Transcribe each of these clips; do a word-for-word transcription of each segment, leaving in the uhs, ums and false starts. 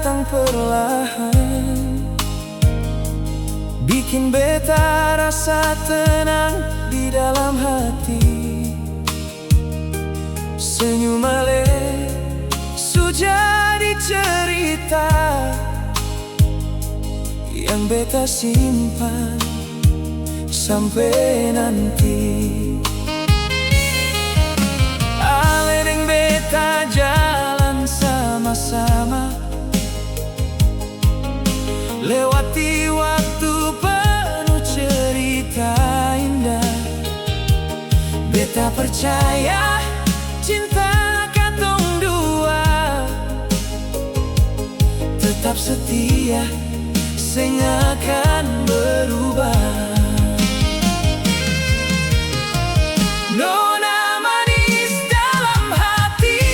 datang perlahan, bikin beta rasa tenang di dalam hati. Senyum ale su jadi cerita yang beta simpan sampe nanti. Ale deng beta jalan sama-sama lewati waktu penuh cerita indah. Beta percaya cinta katong dua tetap setia, seng akan berubah. Nona manis dalam hati,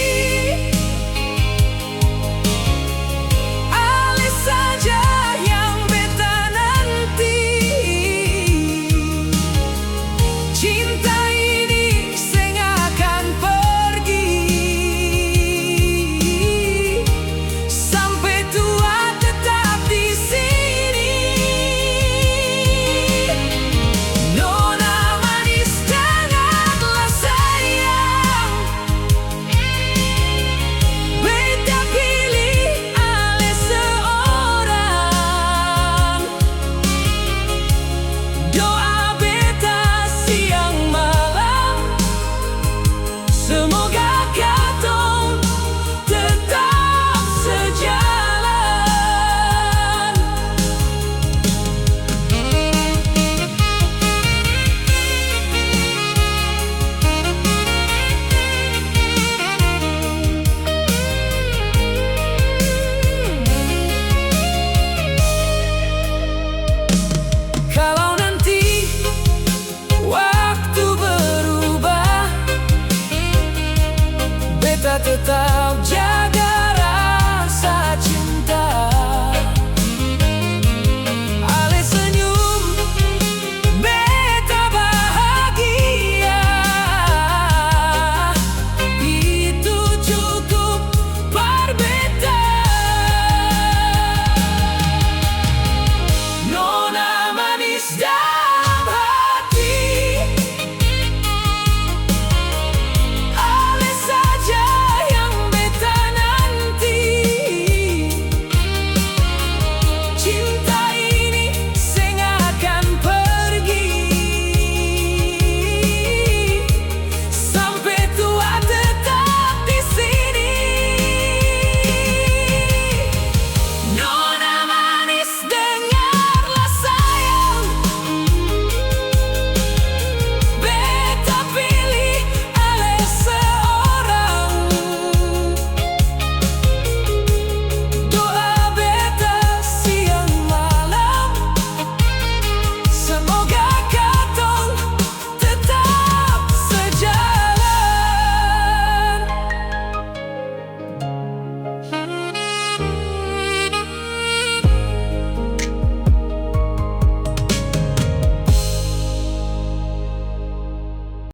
ale saja yang beta nanti. Cinta ini seng akan pergi, sampe tua tetap di sini. Nona manis, dengarlah sayang, beta pilih ale seorang. Doa beta siang malam, semoga katong tetap sejalan. Kalau nanti waktu berubah, beta tetap jaga rasa cinta.